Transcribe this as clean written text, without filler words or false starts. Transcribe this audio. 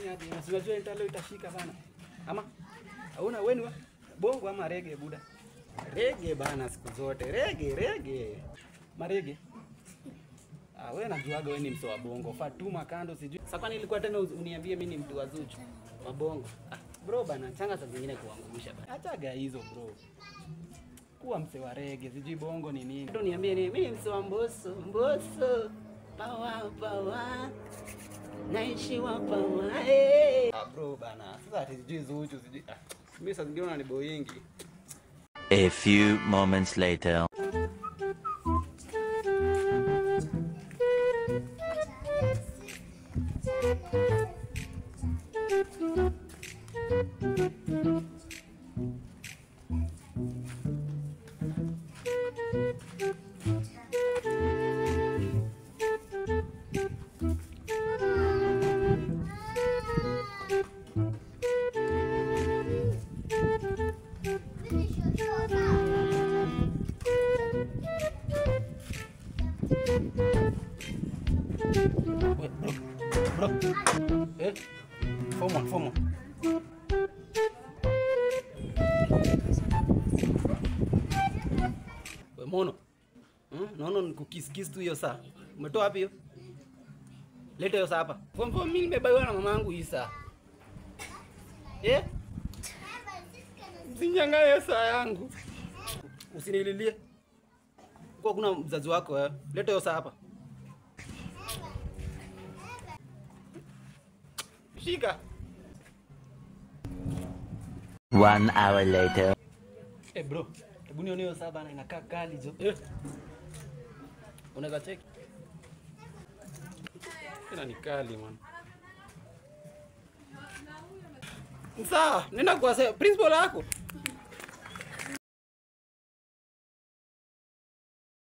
Ni aje? Unajua leo itashika bana. Ama hauna wewe ni bongo ama reggae buda? Reggae bana siku zote. Reggae, reggae. Marege. Ah, wewe najuaga wewe ni mso wa bongo. Fatuma kando sijui. Sasa kwani ilikuwa tena uniambie mimi ni mtu wa Zuchu wa bongo? Ah, bro bana, changa saa zingine kuangusha bana. Achaga hizo bro. Kuwa mse wa reggae, sijui bongo ni nini. Ndio niambie nini? Mimi ni mse wa Mbosso, Mbosso. Power power. Naishi wa power. Hey. Ah bro bana, sasa ati sijui Zuchu sijui. Ah, mimi saa zingine unaniboyingi. A few moments later. Wait, bro, bro, eh, form one, form one. We mono, naona nikukiss tu hiyo saa. Umetoa wapi hiyo? Leta hiyo saa hapa. Form form, mimi nimebaiwa na mamangu hii saa. Eh? Msinyang'anye saa yangu. Usinililie. Kwa kuna mzazi wako eh. Leta hiyo saa hapa. Shika. 1 hour later. Eh bro, hebu nione hiyo saa bana inakaa kali jo. Eh. Unaweza check? Tena ni kali man. Sawa, nenda kwa principal yako.